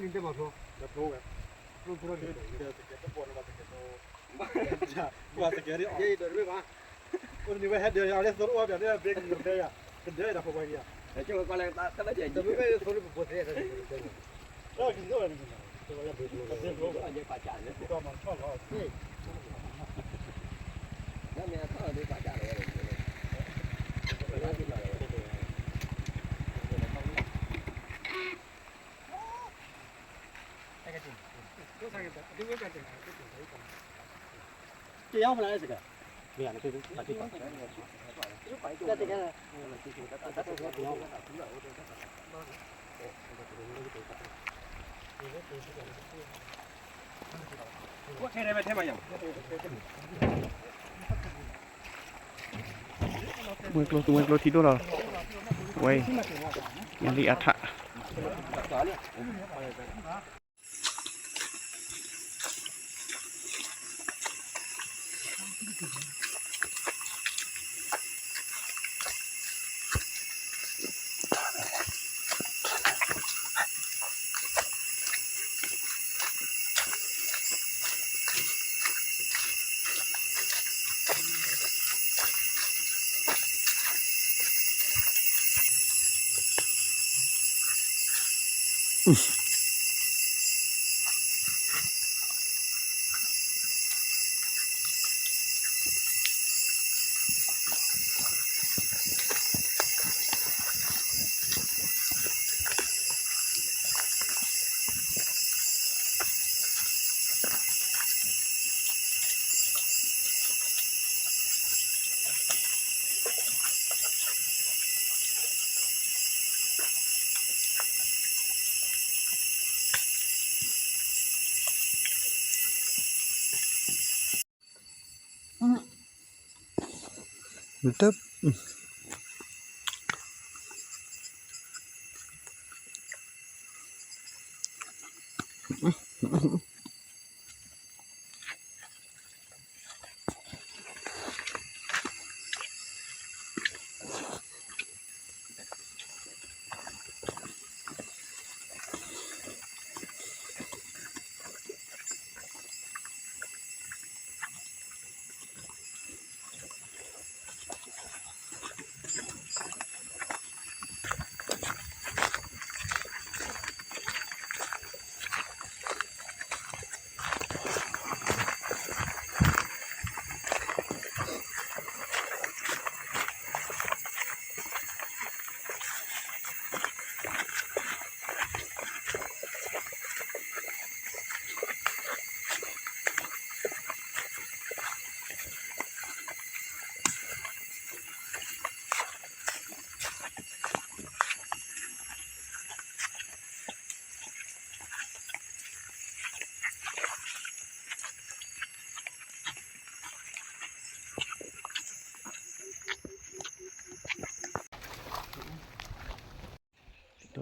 နတဲမၤဖျိ, ဖျိဝဲ, ဖျိဖျိန့ၣ်, တကဲတဘိန့ၣ်ဘၣ်တကဲ, ဘၣ်တကဲဒ်အံၤ, အိၣ်တနံၤဝဲဟဲဒၢးယၤလၢသိတအိၣ်ဘၣ် ဘၣ်ဒၢးယၤ, ကဒၢးယၤဒီးဖိခွါယၤ, တမ့ၢ်သိလၢပဖိသ့, ဝဲၤကျိၤ သူဝဲၤကျိၤထံဒိၣ်လီၤ, ဝဲ, ညါလံအထး တံဒိၣ်ထီၣ် တံ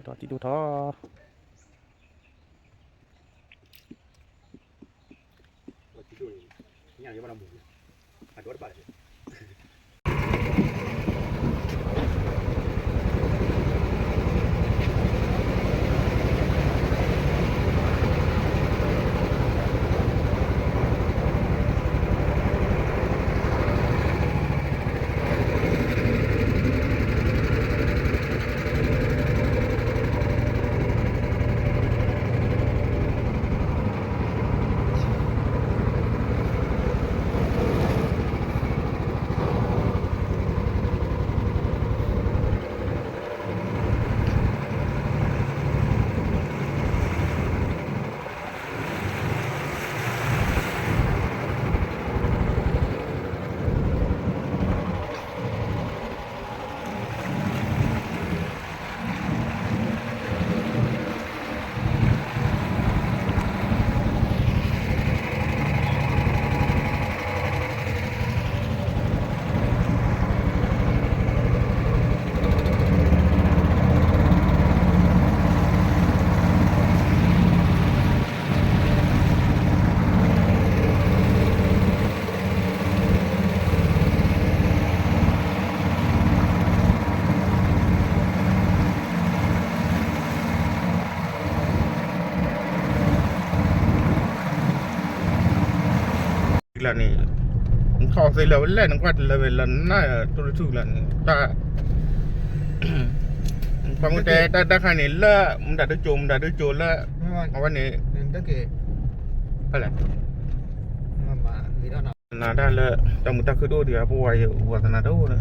ဒိၣ်ထီၣ်, တံဒိၣ်န့ၣ် ညၣ်ယဘၣ်နမူၤ, အဒိတဘၣ်လၢ န့ၣ် နထီၣ်သ့လၢဝဲလဲၣ် နကွၢ်တလၢဝဲလၢနနၢ်တိၢ်တထူၣ်လီၤန့ၣ် တၢ် ပှၤမ့ၢ်တဲတၢ်တၢ်ခါန့ၣ်လၢ မတၤဒုကၠိ မတၤဒုကၠိလၢ အဝဲန့ၣ် ဖဲလဲၣ် သနာ်တၢ်လၢ တၢ်မုာ်တၢ်ခုၣ်ဒိၣ်ဒံး ပဝဲယအိၣ်သနာ်တအိၣ်လၢ